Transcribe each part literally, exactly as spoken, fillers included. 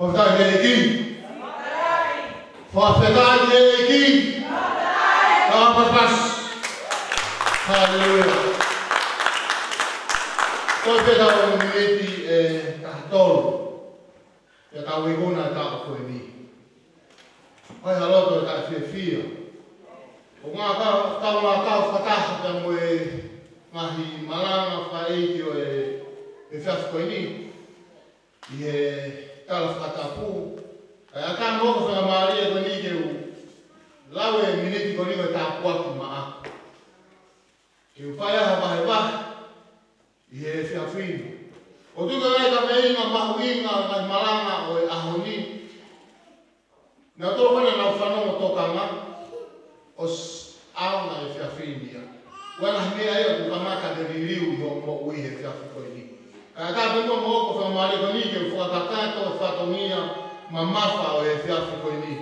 Fakafetaʻi ki he ʻEiki. Fakafetaʻi ki he ʻEiki. Ka pasi. Haleluia. Ko e pē ʻetau miniti ʻe taha tolu. Pea tau ikuna ʻetau ako ko eni. ʻOi, ha loto ʻe taʻefiefia. ʻO ngā ka, tau ngā kau fakataha pea mo e ngaahi malanga fakaʻeiki ʻo e, e efiafi ko eni. ʻI he tala fakatapu. Kae ʻatā mo e faingamālie ko eni ke u lau e miniti ko eni ko e tāpuaki maʻaku. Ke u fai ha vahevahe ʻi he efiafi ni. ʻOku ou tui ko e ngaahi kaveinga mahuʻinga, ngaahi malanga ʻo e ʻaho ni. Naʻa tau kona naʻa nau fanongo tokanga, ʻosi ʻaonga e efiafi ni ia. ʻOku ʻi ai e ngaahi meʻa ia ʻoku kamata ke liliu ʻi hoʻo moʻui he efiafi ko eni. Kae ʻatā pē muʻa mo e faingamālie ko eni ke u fakakakato e fatongia mamafa ʻo e efiafi ko eni.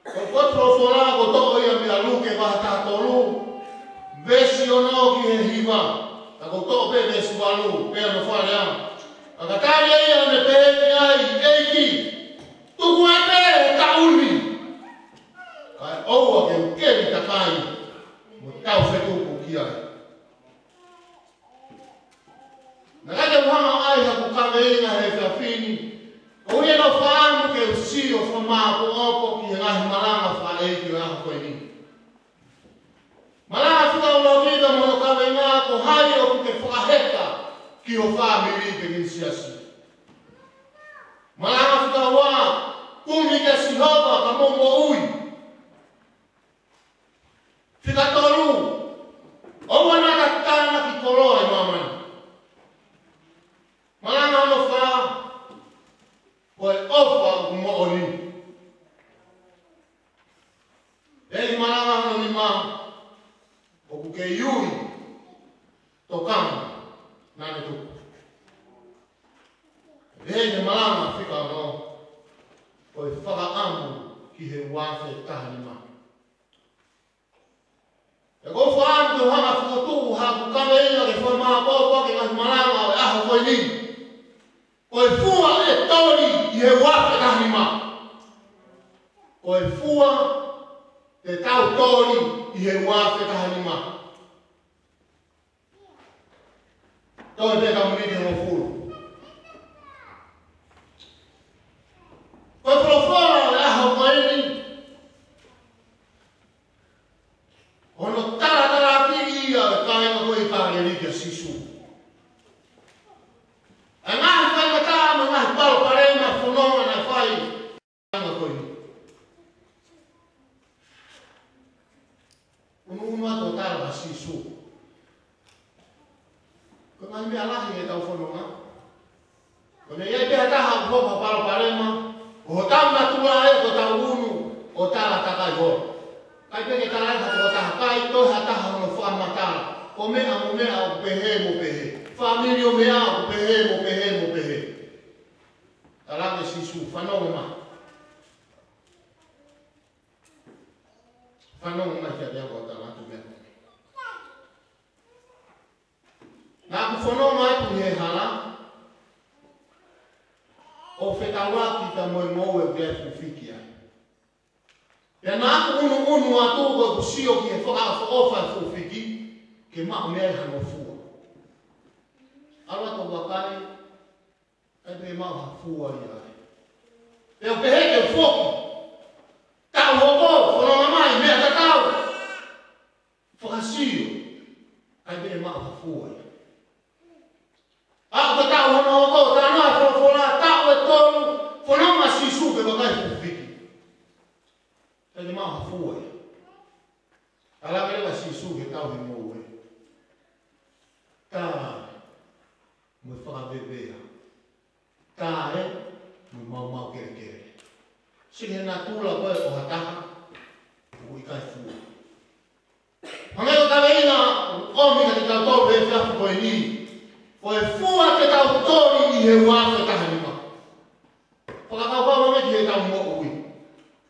Ko e potu folofola ʻoku toʻo ia mei a Luke vahe taha tolu, veesi ono ki he hiva, ka ʻoku ou toʻo pē veesi valu, pea no fale ā. Ka ka tali ʻe ia ʻo ne pehē ki ai, ʻEiki, tuku ai pē e taʻu ni. Kae ʻoua ke u keli takai, mo tau fetuku ki ai. Naʻa ke u hanga ʻo ʻai haku kaveinga he efiafi ni, ko ia naʻa ku fakaʻamu ke u sio fakamāʻopoʻopo ki he ngaahi malanga fakaʻeiki ʻo e ʻaho ko eni. Malanga fika ʻuluaki ka mo hono kaveinga ko hai ʻoku ke fakaheka ki ho fāmili pe ki he siasi. Malanga fika ua, kumi kia Sihova ka mo moʻui. Fika tolu, ʻoua naʻa ke tānaki koloa ʻi māmani. Malanga hono fā, ko e ʻofa ʻoku moʻoni. ʻI he malanga hono nima, ʻoku ke ui, tokanga, naʻa ne tuku. ʻI he malanga fika ono, ko e fakaʻamu ki he ua afe taha nima. ʻE ko e fakaʻamu ke u hanga ʻo fokotuʻu haku kaveinga ke fakamāʻopoʻopo ki he ngaahi malanga ʻo e ʻaho ko eni. Ko e fua ʻe toli ʻi he ua afe taha nima. Ko e fua te tau toli ʻi he ua afe taha nima. Toe pē ka miniti hongofulu. Ko e folofola ʻo e ʻaho ko eni, hono talatalaʻaki ia ʻe kāinga ko e ʻIkāleli kia Sīsū. ʻA e ngaahi faingataʻa mo e ngaahi palopalema fononga naʻe fai. Anga ko eni. Unuunu atu ʻo tala ʻa Sīsū. Ko e ngaahi meʻa lahi ʻetau fononga. Ko ʻene ʻi ai pē ha taha ʻoku hoko ha palopalema, ko hotau natula ē ko ʻetau unu ʻo tala takai holo. ʻIkai pē ke tala ʻe ha tokotaha, ʻikai toe ha taha hono fakamatala. Ko meʻa mo meʻa ʻoku pehē mo pehē. Fāmili ʻo meʻa ʻoku pehē mo pehē mo pehē. Tala ange ʻe Sīsū, fanongo mai. Fanongo mai kiate au ʻo tala atu meʻa. Naʻa ku fononga atu he hala, ʻo fetaulaki pea mo e ngoue ʻoku ʻi ai e fuʻu fiki ai. Pea naʻa ku unuunu atu ʻo ku sio ki he fakaʻofoʻofa e fuʻu fiki, ke maʻu mei ai hano fua. ʻAlu atu ʻo vakai, ʻikai pē maʻu ha fua ia. Pea u pehē ke u foki. Taʻu hoko, fononga mai, meʻa tatau. Fakasio, ʻikai pē maʻu ha fua ia. ʻAʻu ki he taʻu hono hoko, talanoa e folofola, taʻu ʻe tolu, fononga ʻa Sīsū pea vakai e fuʻu fiki. ʻIkai pē maʻu ha fua ia. Tala ange leva ʻe Sīsū ki he tauhi ngoue. Tā mo e fakavevea. Tā ē mo e maumau kelekele. Sio ki he natula ko ē ʻo ha taha, ʻoku ʻikai fua. Hangē ko e kaveinga ʻoku ʻomi kiate kitautolu he efiafi ko eni. Ko e fua te tau toli ʻi he ua afe taha nima. Fakakaukau ange ki heʻetau moʻui.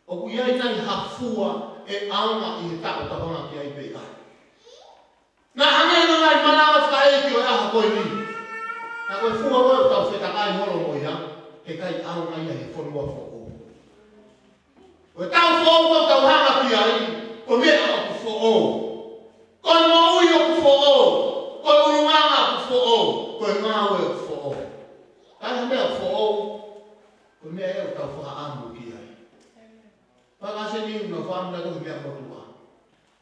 ʻOku ʻi ai nai ha fua ʻe ʻaonga ʻi he taʻu tau hanga ki ai pe ʻikai? Naʻa hangē ko e ngaahi malanga fakaʻeiki ʻo e ʻaho ko eni. Naʻa ko e fua ko ē ʻoku tau fetakai holo mo ia. ʻikai ʻaonga ia he fonua foʻou. Ko e taʻu foʻou ʻoku tau hanga ki ai, ko e meʻa ʻoku foʻou. Ko e moʻui ʻoku foʻou. Ko e ʻulungaanga ʻoku foʻou. Ko e ngāue ʻoku foʻou. Ka ʻi ai ha meʻa foʻou, ko e meʻa ia ʻoku tau fakaʻamu ki ai. Fakaseni na fāmila ko e meʻa motuʻa.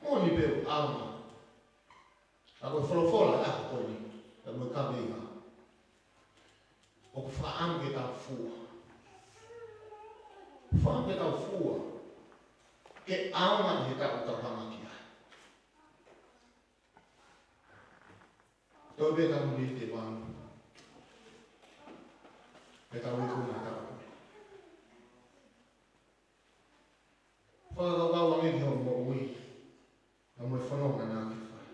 Moʻoni pē ʻoku ʻaonga. Ka ko e folofola ʻa ko eni, ka mo e kaveinga. ʻOku fakaʻamu ke tau fua. Fakaʻamu ke tau fua. Ke ʻaonga he taʻu ʻoku tau hanga ki ai. Toe pē ka mui te vanu. Ke tau ikuna taʻu. Fakakaukau ange ki hoʻo moʻui. Ka mo e fononga naʻa ke fai.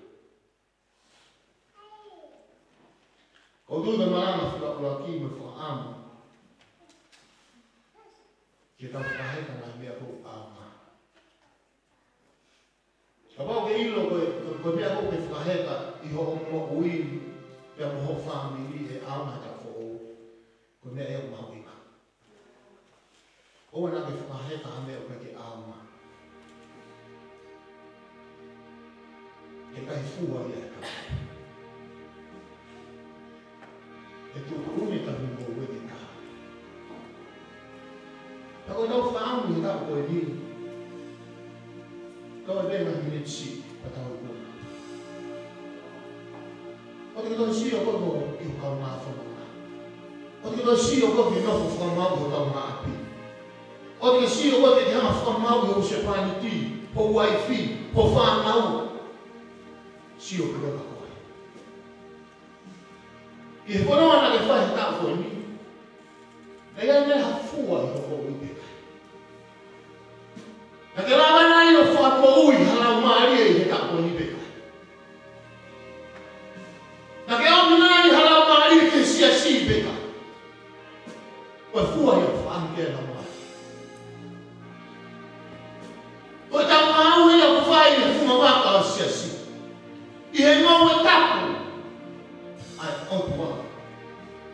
Ko e tuʻu ke malanga fika ʻuluaki mo e fakaʻamu. Ke tau fakaheka ngaahi meʻa ʻoku ʻaonga. Kapau ke ʻilo ko e, ko e, ko e meʻa ʻoku ke fakaheka ʻi hoʻo moʻui, pea mo ho fāmili ʻe ʻaonga he taʻu foʻou. Ko e meʻa ia ʻoku mahuʻinga. ʻOua naʻa ke fakaheka ha meʻa ʻoku ʻikai ke ʻaonga. He ʻikai fua ia ʻe taha. ʻE tuʻutuʻuni tahi mo ueni taha. Ka ko ʻetau fakaʻamu he taʻu ko eni. Kau e venga miniti siʻi, ka tau ikuna. ʻOua te ke toe sio koe ki ho kaungā fononga. ʻOua te ke toe sio koe ki he nofo fakamaau ʻi ho kaungāʻapi. ʻOua te ke sio koe ki he hanga fakamaau ʻi ho husepāniti, ho uaifi, ho fānau. Sio pē koe kia koe. Ki he fononga naʻa ke fai he taʻu ko eni. Naʻe ʻi ai nai ha fua ʻi hoʻo moʻui pe ʻikai? Naʻa ke lava nai ʻo fakamoʻui ha laumālie ʻi he taʻu ko eni pe ʻikai? Naʻa ke ʻomi nai ha laumālie ki he siasi pe ʻikai? Ko e fua ia ʻoku fakaʻamu ki ai e laumālie. Ko ʻetau ngāue ia ʻoku fai he funga vaka ʻo e siasi. ʻI he ngāue tapu ʻa e ʻOtua.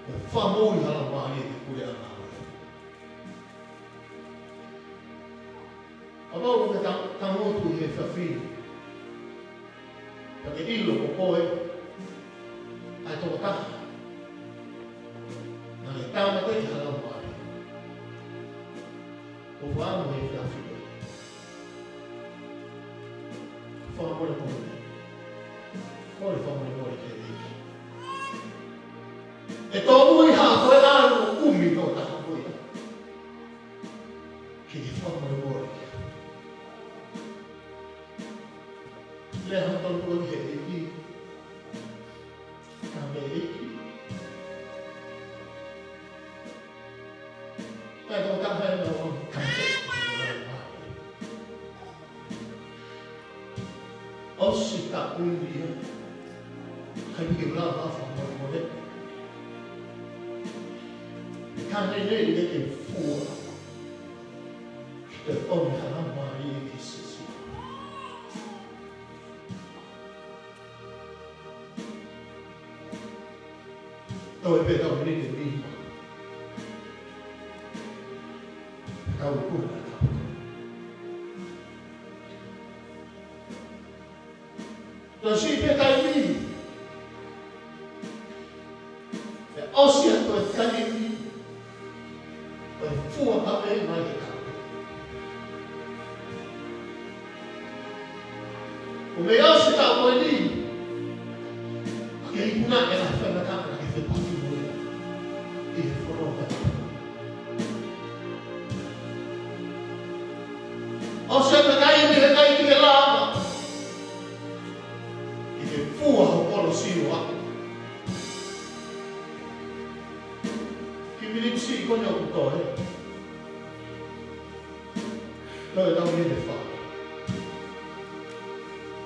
Ko e fakamoʻui ha laumālie ki he puleʻanga. Kapau ʻoku ke ta-, tangutu he efiafi ni. Ka ke ʻilo ko koe ʻa e tokotaha naʻe tāmateʻi ha laumālie. ʻOku ou fakaʻamu he efiafi ni. Fakamolemole. Kole fakamolemole ki he ʻEiki. ʻE tōmui ha toe ʻalu ʻo kumi tokotaha ko ia. Ke ke fakamolemole ki ai. Lea hangatonu koe ki he ʻEiki. Ka me ʻEiki. Ka ko e taha ena ʻoku tāmateʻi. ʻOsi taʻu ʻeni ia. ʻIkai ke u lava fakamolemole. Ka lelei ke ke fua. Ke ʻomi ha laumālie ki he siasi. Toe pē ka miniti ʻe nima. Kau ikuna. Toe siʻi pē taimi. ʻE ʻosi atu e taimi. Ko e fua ka pē mai e taʻu. ʻO mei ʻosi e taʻu ko eni. Ka ke ikuna e ngaahi faingataʻa naʻa ke fepaki mo ia. ʻI he fononga. ʻOsi e taimi he kai ki he lava. Ke ke fua ho kolo sio atu. Kiʻi miniti siʻi ko eni ʻoku toe. Toe tau mei he fā.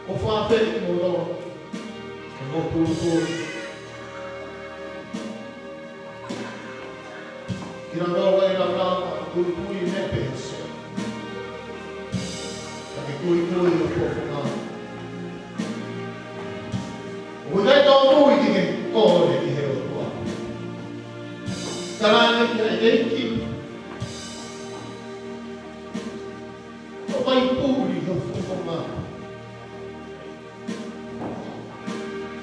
ʻOku ou fakaafeʻi kimoutolu ke mou tūtū. Kinautolu ʻoku ʻikai lava ʻo tūtū ʻi he meʻa pehē. Ka ke kuikui ʻo fofo mai. ʻOku ʻikai tōmui ke ke kole ki he ʻOtua. Tala ʻa e ʻEiki. ʻO fai puli ho fofonga.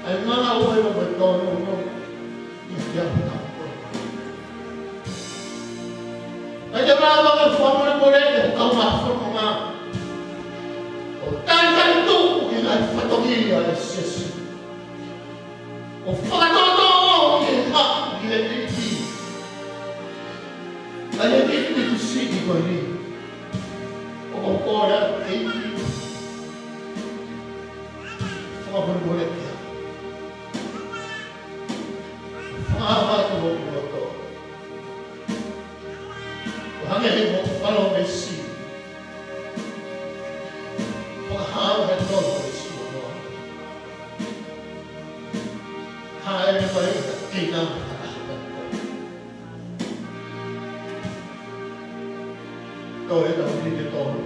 ʻA e ngaahi ʻofa ʻoku tōnounou ʻi he ʻaho ni. ʻA e te mā ʻofa fakamolemole ki he kau māfofonga. ʻO talitali tuʻu ki he ngaahi fatongia ʻa e siasi. ʻO fakatōtō ki he haʻu ki he ʻEiki. ʻA e ʻEiki ki he siasi ko eni. ʻOku ou kole atu ʻEiki. Fakamolemole kia. Fakaava atu hoku loto. ʻO hangē ko hoʻo palōmesi. Fakahā he tolu e siʻi ʻOtua. Hāʻele mai ha keinanga fakahā. Toe ʻetau miniti ʻe tolu.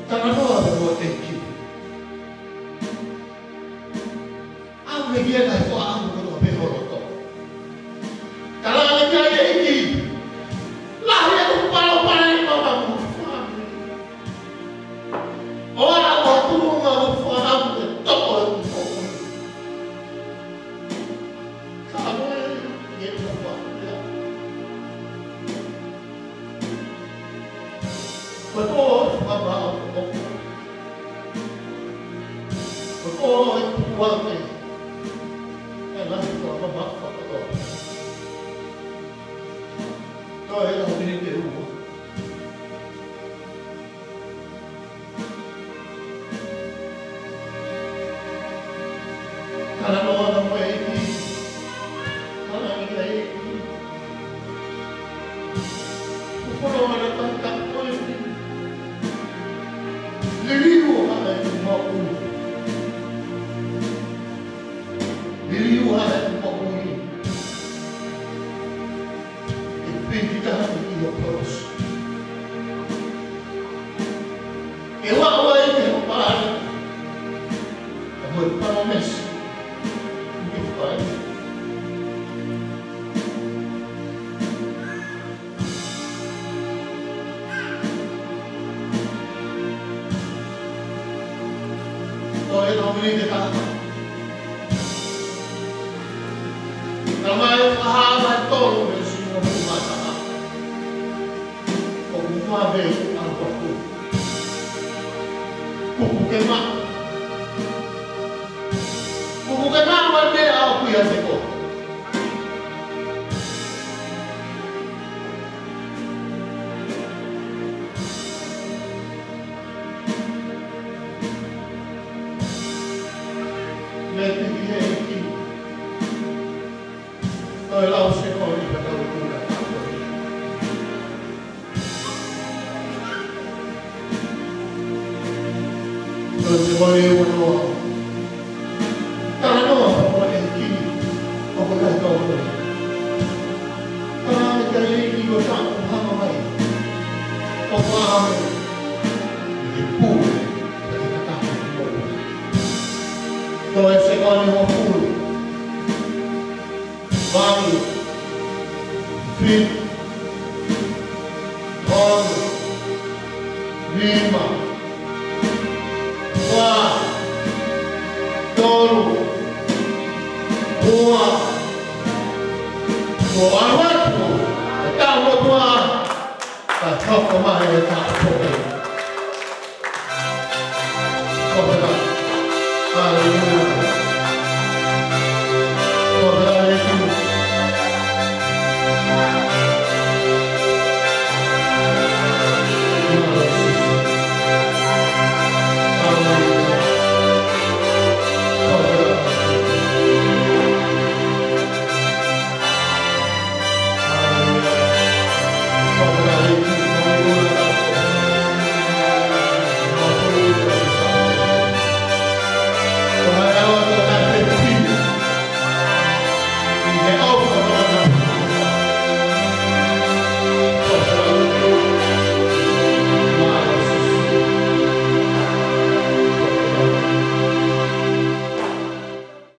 Talanoa mo e ʻEiki. ʻAve ki ai e fakaʻamu kotoa pē ho loto. Talaange ki ai ʻEiki. Lahi ʻeku palopalema mo e fāmili. ʻOua ʻe tuʻunga mo e fakaʻamu ke toko e kuko. Ka mo e ʻEiki ʻoku fakaʻamu. Ko e pō ʻoku fakamāʻopoʻopo. Ko e pō ʻoku tukuange. ʻE ngaahi fakamāʻopoʻopo. Toe ʻetau miniti ʻe ua. Talanoa mo e ʻEiki. Talanoa mo e ʻEiki. Ko e folofola ʻa e tangata ko eni. Liliu ʻa e moʻui. Liliu ʻa e moʻui. ʻE pehē ki he taha ʻi ho kolosi. ʻE ua ua ʻi he hoʻo palani. ʻA mo e palōmesi. ʻOku ke fai. Toe ʻetau miniti ʻe taha. Tala mai ʻe Fakahā vahe tolu veesi uofulu mā taha. ʻOku vave ʻa e ʻalu atu. Kuku ke maʻu. Kuku ke maʻu ʻa e meʻa ʻoku ʻiate koe. Mei he ʻEiki. Toe lau sekoni ka tau tuna. Toe sekoni ua noa. Talanoa mo e ʻEiki. ʻOku tau tau. Talaange ki he ʻEiki ko e taʻu hanga mai. ʻOku ʻave. ʻI he pule. ʻI he kakato. Toe sekoni uofulu. Valu, fitu, ono, nima, fā, tolu, ua, ko e ʻalu atu, ʻe tau ʻOtua, ka hoko mai e taʻu. Ko e taʻu.